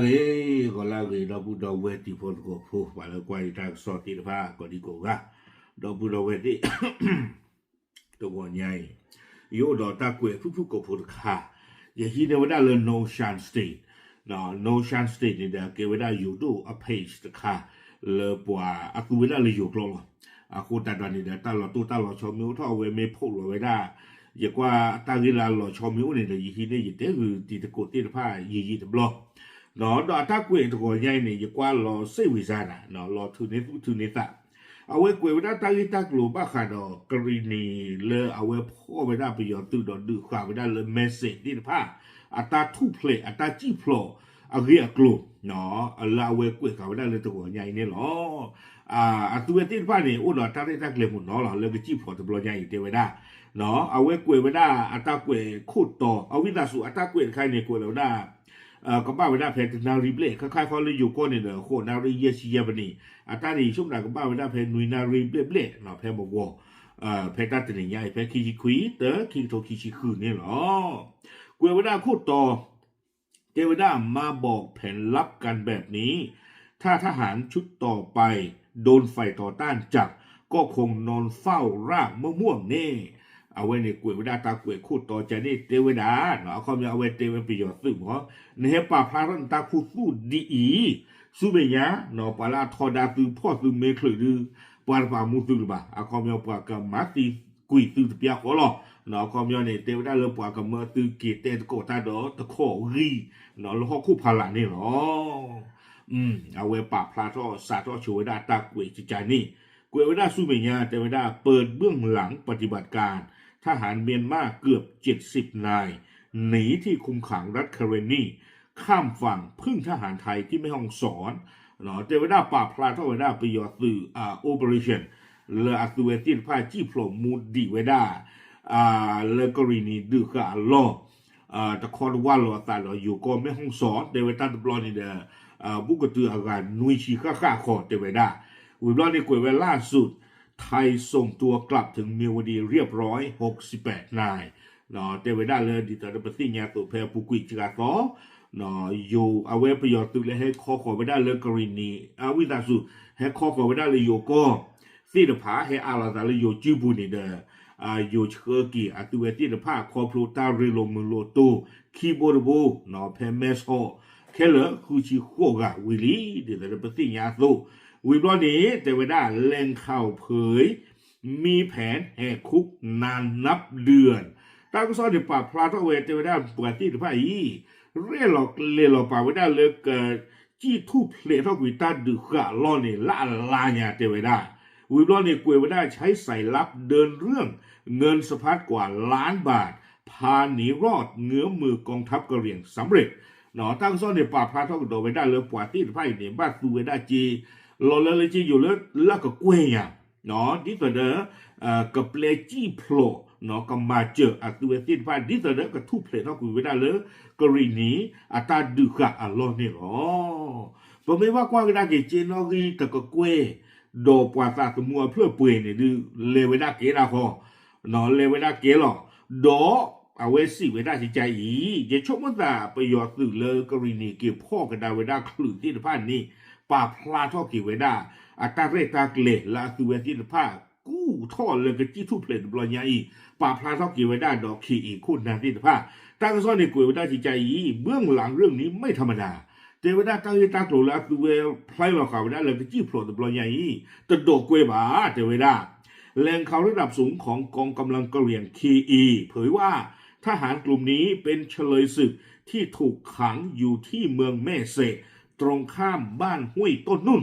ဂ့ၤ ဂီၤလၢအဂ့ၤ ဒီပုၢ်ဒီဝဲၢ်တံၤဖိသကိးဖိ ပှၤလၢကွၢ်ယတၢ်ကစီၣ်သ့ၣ်တဖၣ် ကိးဒံကိးဂၤ, ဒီပုၢ်ဒီဝဲၢ်သ့ၣ် တဂီၤညါအံၤ ယအိၣ်ဒီးတၢ်ကွဲးဖုၣ်ဖုၣ်ကိာ်ဖိတခါ, ယဟံးန့ၢ်ဝဲဒၣ်လၢ North Shan State, North Shan State န့ၣ်ဒီး ကဲဝဲဒၣ်ယိၤဒိၣ်အ page တခါ လၢပှၤအသူဝဲဒၣ်လၢယိၤကျိာ်လီၤ. အဃိသတးဒီးန့ၣ်ဒီး တၢ်လီၤတိၢ်တၢ်လီၤဆီမ့ၢ်အိၣ်ထီၣ်အဝဲမ့ၢ်ဖီၣ်လီၤဝဲဒၣ် ယကွၢ်တၢ်ဂ့ၢ်လၢအလီၤဆီမ့ၢ်အိၣ်န့ၣ်ဒီး ယဟံးန့ၢ်ယတဲဂုာ်တံၤသကိးသ့ၣ်တဖၣ်ယံာ်ယံာ်တဘျီ ဒီးအတၢ်ကွဲးတဂီၤညါအံၤန့ၣ် ယကွၢ်လီၤစ့ၣ်ဝံၤစါနၤ လီၤထုးန့ၢ်သူၣ်ထုးန့ၢ်သး, အဝဲကွဲးဝဲဒၣ်တၢ်ဂ့ၢ်တၢ်ကျိၤဘၣ်ဃးဒီးကရံၣ်နံၤလၢအဝဲဖီၣ်ဝဲဒၣ်ပယီၤသုးဒီးဒုးဃာ်ဝဲဒၣ်လၢ message သ့ၣ်တဖၣ် အတၢ်ထူၣ်ဖျဲးအတၢ်စံၣ်ဖျိးအဂ့ၢ်အကျိၤ လၢအဝဲကွဲးဃာ်ဝဲဒၣ်လၢတဂီၤညါအံၤန့ၣ်လီၤ. အသုဝဲသ့ၣ်တဖၣ်န့ၣ် အိၣ်ဒီးတၢ်ရဲၣ်တၢ်ကျဲၤမုၢ်နီၤလီၤ လၢကစံၣ်ဖျိးတဘျီညါအံၤတဲဝဲဒၣ် အဝဲကွဲးဝဲဒၣ်အတၢ်ကွဲးခိၣ်တီ အဝံသးစူၤအတၢ်ကွဲးတခါအံၤန့ၣ် ကွဲးလီၤဝဲဒၣ် ကဘၣ်ဝဲဒၣ်ဖဲတနၣ်ရံၣ်ဘျဲၣ် ခါခါခီလၢယိၤကီၢ်န့ၣ်ဒီး ဃိးနၣ်ရံၣ်ယဲၢ်ဆံယဲၢ်မံးနံး, အတၢ်န့ၣ်ယဆိကမိၣ်ကဘၣ်ဝဲဒၣ်ဖဲနွံနၣ်ရံၣ်ဘျဲၣ်ဘျဲၣ် ဖဲမဂီၤ ဖဲတၢ်တနံၤညါအံၤ ဖဲခံဆံခွံ တၢ ခံကထိခံဆံဃုန့ၣ်လီၤ. ကွဲးဝဲဒၣ်ခိၣ်တီ တဲဝဲဒၣ် มาบอกแผนลับกันแบบนี้ ถ้าทหารชุดต่อไปโดนฝ่ายต่อต้านจับ ก็คงนอนเฝ้าราบมะม่วงแน่ အဝဲန့ၣ်ကွဲးဝဲဒၣ်တၢ်ကွဲးခိၣ်တီကန့ၣ်တဲဝဲဒၣ် အခီပညီအဝဲတဲဝဲပယီၤသုးမ့ၢ် နဟဲပာ်ဖျါထီၣ်နတၢ်ခူသူၣ်ဒ်အံၤ ဆူမဲာ်ညါ ပှၤလၢအထီဒါသုဖီၣ်သုမ့ၢ်ချုးဒု ပှၤတပာ်မူသုလၢၤဘၣ် အခီပညီပှၤကမၤသံကွံာ်သုတပျၢ်ဃီလီၤ. အခီပညီန့ၣ် တဲဝဲဒၣ်လၢပှၤကမၢသုက့ၤတဲသကိးတၢ်ဒီးတခီဂံၢ် လၢဟီၣ်ခိၣ်ဖီလာ်န့ၣ်လီၤ. အဝဲပာ်ဖျါထီၣ်စးထီၣ်ဆိဝဲဒၣ်တၢ်ကွဲးကကန့ၣ် ကွဲးဝဲဒၣ်ဆူမဲာ်ညါ တဲဝဲဒၣ် เปิดเบื้องหลังปฏิบัติการ ทหารเมียนมาเกือบเจ็ดสิบนาย หนีที่คุมขังรัฐเขมรนี่ ข้ามฝั่งพึ่งทหารไทยที่แม่ฮ่องสอน တဲဝဲဒၣ်ပာ်ဖျါထီၣ်ဝဲဒၣ်ပယီၤသုး operation လၢအသုဝဲသ့ၣ်တဖၣ်စံၣ်ဖျိးမူဒံးဝဲဒၣ် လၢကရံၣ်နံၤဒုးဃာ်အလီၢ် တခီတဝၢ်လီၤအသးဒီးယိၤကီၢ် แม่ฮ่องสอน တဲဝဲတၢ်တဘျီန့ၣ်ဒီး ဘူးကတုၤအဂၤနွံဆံဃၣ်ဃၣ်ခီတဲဝဲဒၣ် ဝံၤဘျီန့ၣ်ကွဲးဝဲ ล่าสุด ไทยส่งตัวกลับถึงเมียวดีเรียบร้อยหกสิบแปดนาย တဲဝဲဒၣ်လၢဒ်သိးဒီးပသ့ၣ်ညါအသိးဖဲအပူၤကွံာ်စှၤသီ အဝဲပယီၤသုးလၢဟဲခီဃီၤဝဲဒၣ်လၢကရံၣ်နံၤ အဝံသးစူၤ ဟဲခီဃီၤဝဲဒၣ်လၢယိၤကီၢ်သ့ၣ်တဖၣ် ဟဲအးလီၤသးလၢယိၤစုပူၤန့ၣ်ဒီး ယိၤဆှၢက့ၤအသုဝဲသ့ၣ်တဖၣ် ခီဖျိတၢ်ရ့လိာ်မုာ်လိာ်တိၢ် ခံဘိတဘိ ဖဲမဲဆီး ခဲလၢာ်ဃုဆံဃိးဂၤဝံၤလံ ဒ်သိးဒီးပသ့ၣ်ညါအသိး ဝံၤဘျီန့ၣ် တဲဝဲဒၣ် แหล่งข่าวเผย มีแผนแหกคุกนานนับเดือน တၢ်ကစီၣ်န့ၣ်ပာ်ဖျါထီၣ်ဝဲ တဲဝဲဒၣ်ပှၤသ့ၣ်တဖၣ်အံၤ ရဲၣ်လီၤကျဲၤလီၤပာ်ဝဲဒၣ်လၢက စံၣ်ထူၣ်ဖျဲးထီၣ်ကွံာ်တၢ်ဒုးဃာ်အလီၢ်န့ၣ် လၢအလါညါတဲဝဲဒၣ် ဝံၤဘျီန့ၣ်ကွဲးဝဲဒၣ် ใช้สายลับเดินเรื่อง เงินสะพัดกว่าล้านบาท พาหนีรอดเงื้อมมือกองทัพกะเหรี่ยงสำเร็จ တၢ်ကစီၣ်န့ၣ်ပာ်ဖျါထီၣ်ကဒီးဝဲဒၣ်လၢပှၤသ့ၣ်တဖၣ်အံၤန့ၣ် ဘၣ်သူဝဲဒၣ်စ့ လီၤလၢလၢစ့ယိာ်လၢလၢကကွဲၢ်ညါ ဒ်သိးဒီး ကပျဲစံၣ်ဖျိး ကမၤစၢၤအသုဝဲသ့ၣ်တဖၣ် ဒ်သိးဒီးကထူၣ်ဖျဲးထီၣ်ကွံာ်ဝဲဒၣ်လၢ ကရံၣ်နံၤအတၢ်ဒုးဃာ်အလီၢ်န့ၣ်လီၤ. ပမ့ၢ်ဘၣ်ကွၢ်ကဒါက့ၤ က့နီၣ်ဂံၢ်တကကွဲၢ် ဒီးပှၤသးသမူအဖျၢၣ်ပှဲၤန့ၣ်ဒုး လဲၤဝဲဒၣ်ကဲဒၣ်ဃီ လဲၤဝဲဒၣ်ကဲလီၤ. ဒီးအဝဲစံးဝဲဒၣ်ကကါအံၤ ယဆိကမိၣ်သးပယီၤသုးလၢကရံၣ်နံၤက့ၤဖီၣ်ကဒါဝဲဒၣ်ချုးသ့ၣ်တဖၣ်န့ၣ် ပာ်ဖျါထီၣ်က့ၤဝဲဒၣ် အတၢ်ရဲၣ်တၢ်ကျဲၤလၢအသုဝဲသ့ၣ်တဖၣ် ကူၣ်ထီၣ်လၢကစံၣ်ထူၣ်ဖျဲးတဘျီညါအံၤ ပာ်ဖျါထီၣ်က့ၤဝဲဒၣ်ဒီး ခ့ၣ်အ့ၣ် ခိၣ်နၢ်သ့ၣ်တဖၣ် တၢ်ကစီၣ်န့ၣ်ကွဲးဝဲဒၣ်ကကါအံၤ เบื้องหลังเรื่องนี้ไม่ธรรมดา တဲဝဲဒၣ်တၢ်ဂ့ၢ်တၢ်ကျိၤလၢအသုဝဲဖျါလီၤဃာ်ဝဲဒၣ်လၢကစံၣ်ဖျိးတဘျီညါအံၤ တဒိးကွဲဘၣ် တဲဝဲဒၣ် แหล่งข่าวระดับสูงของกองกำลังกะเหรี่ยง เคเอ เผยว่า ทหารกลุ่มนี้เป็นเฉลยศึกที่ถูกขังอยู่ที่เมืองแม่เสะ ตรงข้ามบ้านห้วยต้นนุ่น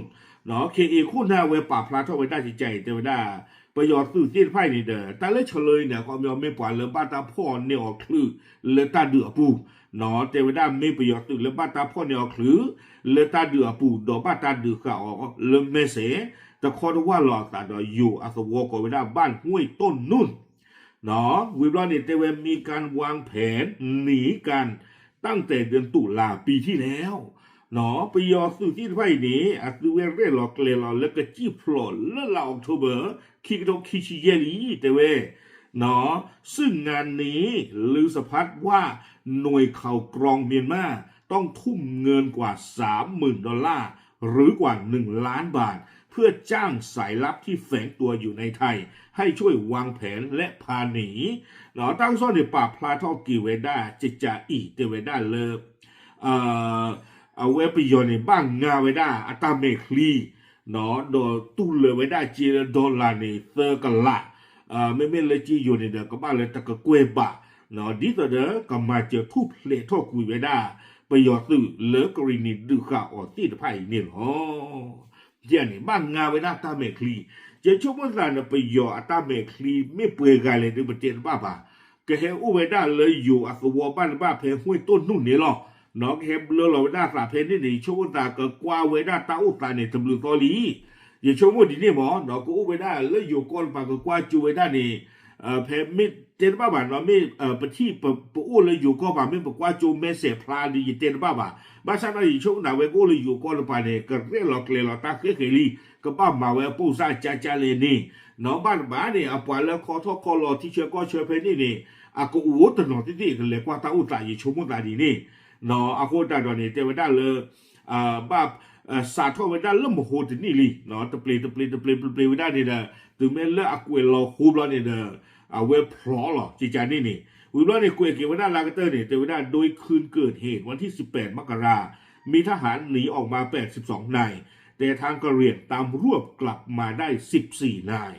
เคเอ ခိၣ်နၢ်ဝဲ ပာ်ဖျါထီၣ်ဝဲဒၣ်ကကါအံၤ တဲဝဲဒၣ် ပယီၤသုးသ့ၣ်တဖၣ်အံၤန့ၣ်ဒီး တၢ်လၢ เฉลย န့ၣ် အခီပညီမ့ၢ်ပှၤလၢဘၣ်တၢ်ဖီၣ်န့ၢ်အီၤချုးလၢတၢ်ဒုးအပူၤ တဲဝဲဒၣ်မ့ၢ်ပယီၤသုးလၢဘၣ်တၢ်ဖီၣ်န့ၢ်အီၤချုးလၢတၢ်ဒုးအပူၤ ဒီးဘၣ်တၢ်ဒုးဃာ်အီၤလၢမဲၢ်စဲး တခီတဝၢ်လီၤအသးဒီးယိၤအသဝီကိးဝဲဒၣ် บ้านห้วยต้นนุ่น ဝံၤဘျီန့ၣ် တဲဝဲ มีการวางแผนหนีกันตั้งแต่เดือนตุลาปีที่แล้ว ပယီၤသုးသ့ၣ်တဖၣ်အံၤန့ၣ် အသုဝဲရဲၣ်လီၤကျဲၤလီၤလၢကစံၣ်ဖျိးလၢလါအီးကထိဘၢၣ် ခံကထိခံဆံယဲၢ်လံ တဲဝဲ ซึ่งงานนี้ลือสะพัดว่าหน่วยข่าวกรองเมียนมา ต้องทุ่มเงินกว่าสามหมื่นดอลลาร์ หรือกว่าหนึ่งล้านบาท เพื่อจ้างสายลับที่แฝงตัวอยู่ในไทย ให้ช่วยวางแผนและพาหนี တၢ်ကစီၣ်န့ၣ် ပာ်ဖျါထီၣ်က့ၤဝဲဒၣ် ကကးအံၤ တဲဝဲဒၣ်လၢ အဝဲပယီၤန့ၣ် ဘၣ်ငါဝဲဒၣ်အတၢ်မဲာ်ချံ ဒီးတူၢ်လၢာ်ဝဲဒၣ်စ့လၢ dollar န့ၣ် သၢကလး မ့မ့ၢ်လၢစ့ယိၤန့ၣ်ဒီး ကဘၣ်လၢတကကွဲၢ်ဘး ဒ်သိးဒီး ကမၤစၢၤထူၣ်ဖျဲးထီၣ်ကွံာ်ဝဲဒၣ် ပယီၤသုးလၢကရံၣ်နံၣ်ဒုးဃာ်အီၤသ့ၣ်တဖၣ်အံၤန့ၣ်လီၤ. ယဲၢ်န့ၣ် ဘၣ်ငါဝဲဒၣ်တၢ်မဲာ်ချံ, ယဆိကမိၣ်သးန့ၣ် ပယီၤအတၢ်မဲာ်ချံ မ့ၢ်ပှဲၤဂၤလဲၣ်ဒုးပတဲတဘၣ်ဘၣ်, ကဟဲအိၣ်ဝဲဒၣ်လၢယိၤအသဝီဘၣ်တဘၣ်ဖဲ ห้วยต้นหนุน န့ၣ်လီၤ. ကဟဲဘျၢလီၤဝဲဒၣ်သးဖဲန့ၣ်န့ၣ် ယဆိကမိၣ်သးကကွၢ်ဝဲဒၣ်တၢ်အိၣ်သးန့ၣ် တဘျုးသီလံ ယဆိကမိၣ်ဒ်န့ၣ်မ့ၢ် ကအိၣ်ဝဲဒၣ်လၢယိၤကီၢ်တပၤ ကကွၢ်ကၠိဝဲဒၣ်န့ၣ် ဖဲမ့ၢ်တဲတဘၣ်ဘၣ်နီၤ မ့ၢ်ပထံၣ်ပအိၣ်လၢယိၤကီၢ်ဘၣ် မ့ၢ်ပကွၢ်ကၠိမဲစဲးဖျါဒုး ယတဲတဘၣ်ဘၣ်. ဘၣ်ဆၣ်ဒီးယဆိကမိၣ်သးဝဲကအိၣ်လၢယိၤကီၢ်တပၤန့ၣ် ကရဲၣ်လီၤကျဲၤလီၤတၢ်ဃဲဃဲးလံ ကဘၣ်မၤဝဲအပိၢ်စၢ်ကၠါကၠါလဲၣ်န့ၣ် နီၤဘၣ်တဘၣ်န့ၣ် အပှၤလၢခီထီၣ်ခီလီၤထံဆၢကီၢ်ဆၢဖဲန့ၣ်န့ၣ် အကအိၣ်တနီၤသ့ၣ်သ့ၣ် ကလဲၤကွၢ်တၢ်အိၣ်သး ယဆိကမိၣ်သးဒ်န့ၣ် အဃိသတးဒီးန့ၣ် တဲဝဲဒၣ်လၢ ဘၣ်စးထီၣ်ဝဲဒၣ်လၢမဟိတနံၣ်လံ တပျ့ၤတပျ့ၤတပျ့ၤတပျ့ၤပျ့ၤဝဲဒၣ်န့ၣ်ဒီး တုၤမ့ၢ်လၢအကွဲးလီၤဃိဘျီန့ၣ်ဒီး အဝဲဖျိးလီၤ ကကးန့ၣ်န့ၣ် ဝံၤဘျီန့ၣ် ကွဲးက့ၤဝဲဒၣ်လၢကတၢၢ်န့ၣ် တဲဝဲဒၣ် โดยคืนเกิดเหตุ วันที่สิบแปดมกรา มีทหารหนีออกมาแปดสิบสองนาย แต่ทางกะเหรี่ยงตามรวบกลับมาได้สิบสี่นาย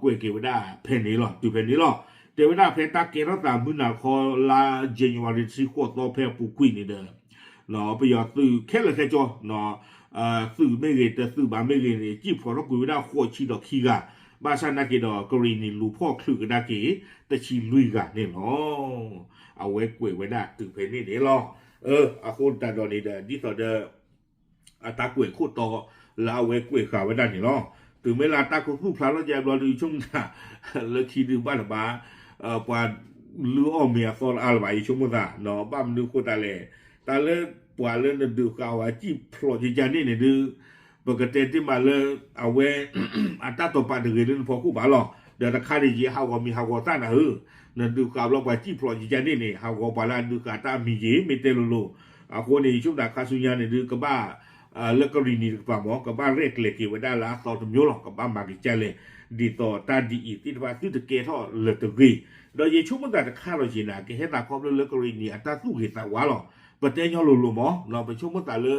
ကွဲးက့ၤဝဲဒၣ်ဖဲန့ၣ်လီၤ တုၤဖဲန့ၣ်လီၤ. တဲဝဲဒၣ်ဖဲတၢ်ကဲထီၣ်သးမုၢ်နၤခီလါ January တဆံဃိးသီဖဲအပူၤကွံာ်န့ၣ်ဒီး ပယီၤသုးခဲလၢာ်ခဲဆ့ သုးမ့ၢ်ဂ့ၤ တသုးဘၣ်မ့ၢ်ဂ့ၤန့ၣ် စံၣ်ဖျိးထီၣ်ကွံာ်ဝဲဒၣ်ဃိးဆံဒီးခံဂၤ, ဘၣ်ဆၣ်နာ်က့ၤဒီး ကရံၣ်နံၣ်လူၤဖီၣ်ချုးကဒါက့ၤ တဆံလွံၢ်ဂၤန့ၣ်လီၤ. အဝဲကွဲးဝဲဒၣ်တုၤဖဲန့ၣ်န့ၣ်လီၤ. အဃိသတးဒီးန့ၣ်ဒီး ဒ်သိးဒီး အတၢ်ကွဲးခိၣ်တီလၢအဝဲကွဲးဃာ်ဝဲဒၣ်န့ၣ်လီၤ. တုၤမ့ၢ်လၢတၢ်ခူသူၣ်ဖျါထီၣ်ကဘျီဒုး ဆိကမိၣ်သး လၢခံဒုးဘၣ်တဘၣ် ပှၤလုၢ်အီၣ်မ့ၤအသီတအါလၢၤဘၣ် ယဆိကမိၣ်သး, ဘၣ်မနုၤအဃိသတးလဲၣ်, တၢ်လၢပှၤလၢနဒုးဃာ်ဝဲစံၣ်ဖျိးကကန့ၣ်န့ၣ်ဒုး ပကတဲတ့ၢ်မးလၢ အဝဲ အတၢ်တိာ်ပာ်တဂ့ၤလၢနဖီခိၣ်ဘၣ်လီၤ. ဒီးတခါန့ၣ်ယဟးဂီၤမံၤဟးဂီၤသၣ်နၤဧၢ, နဒုးဃာ်ဘျီပှၤစံၣ်ဖျိးကကန့ၣ်န့ၣ် ဟးဂီၤပှၤလၢအဒုးဃာ်တၢ်မံၤက့ၤ မ့ၢ်တဲလိၤလိၤ, အဃိန့ၣ် ယဆိကမိၣ်သးခါဆူညါန့ၣ်ဒုး ကဘၣ် လၢကရံၣ်နံၣ်တကပၤမ့ၢ် ကဘၣ်ရဲၣ်ကျဲၤက့ၤဝဲဒၣ်လၢအသီတမျိုးလီၤ. ကဘၣ်မၤက့ၤကလဲၣ် ဒ်သိးတၢ်ဒ်အံၤသ့ၣ်တဖၣ် သုတကဲထီၣ်လၢၤတဂ့ၤ. ဒီးယဆိကမိၣ်သးတခါဒီးက့ၤနၤ ကဟဲသးခီဖျိလၢကရံၣ်နံၣ်အတၢ်သူၣ်ဂ့ၤသးဝါလီၤ. ပတဲညီလိၤလိၤမ့ၢ် ပဆိကမိၣ်သးလၢ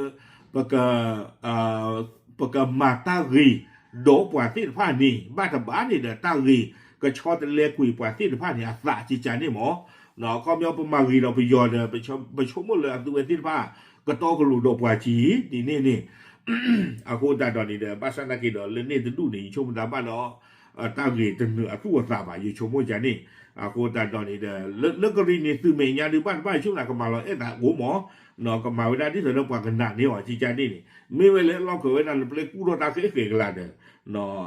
ပက ပကမၤတၢ်ဂ့ၤ ဒီးပှၤသ့ၣ်တဖၣ်န့ၣ် ဘၣ်တဘၣ်န့ၣ်ဒီးတၢ်ဂ့ၤ ကဆီတလဲကွံာ်ပှၤသ့ၣ်တဖၣ်န့ၣ် အသးကကန့ၣ်မ့ၢ် ခီပညီပမၤဂ့ၤဒီးပယီၤဒီး ပဆိကမိၣ်လၢအသုဝဲသ့ၣ်တဖၣ် ကတီကလိာ်ဒီးပှၤက့ၤ ဒ်န့ၣ်န့ၣ် အဃိသတးဒီးန့ၣ်ဒီး ဘၣ်ဆၣ်နာ်က့ၤဒီးလၢန့ၣ်တဒူၣ်န့ၣ် ယဆိကမိၣ်သးဘၣ်ဒီး တၢ်ဂ့ၤတနုာ်အသူၣ်အသးဘၣ် ယဆိကမိၣ်ကန့ၣ် အဃိသတးဒီးန့ၣ်ဒီး လၢကရံၣ်နံၣ်သုးမဲာ်ညါဒုးဘၣ်တဘၣ် ယဆိကမိၣ်သးကမၤလီၤအဲၣ်သးအိၣ်မ့ၢ် ကမၤဝဲဒၣ်ဒ်သိးဒီးပှၤကနာ်န့ၢ်အီၤကကန့ၣ်န့ၣ် မ့ၢ်ဝဲလၢအလီၢ်ကဝဲဒၣ်လၢပျဲကူၣ်ထီၣ်တၢ်ဃဲဃဲကလၤဒီး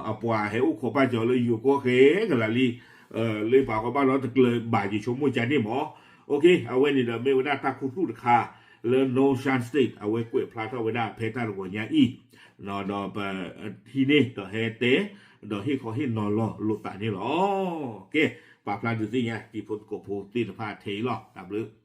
အပှၤဟဲအိၣ်ခိးပာ်စၢၤလၢယိၤကီၢ်ဃဲကလၤလံ လၢပှၤဃီဘၣ်လီၤတကျၢၤဘၣ် ယဆိကမိၣ်ကန့ၣ်မ့ၢ် အဝဲန့ၣ်ဒီးမ့ၢ်ဝဲဒၣ်တၢ်ခူသူၣ်တခါ လၢ North Shan State အဝဲကွဲးဖျါထီၣ်ဝဲဒၣ်ဖဲတၢ်တဂီၤညါအံၤ ဒီးပဟံးန့ၢ်ဒီးဟဲတဲ ဒီးဟ့ၣ်ခီဟ့ၣ်နီၤလီၤလိာ်သးန့ၣ်လီၤ. ကဲ ပာ်ဖျါဒုးသ့ၣ်ညါ တံၤဖိသကိးဖိသ့ၣ်တဖၣ်ထဲအံၤလီၤ. တၢ်ဘျုး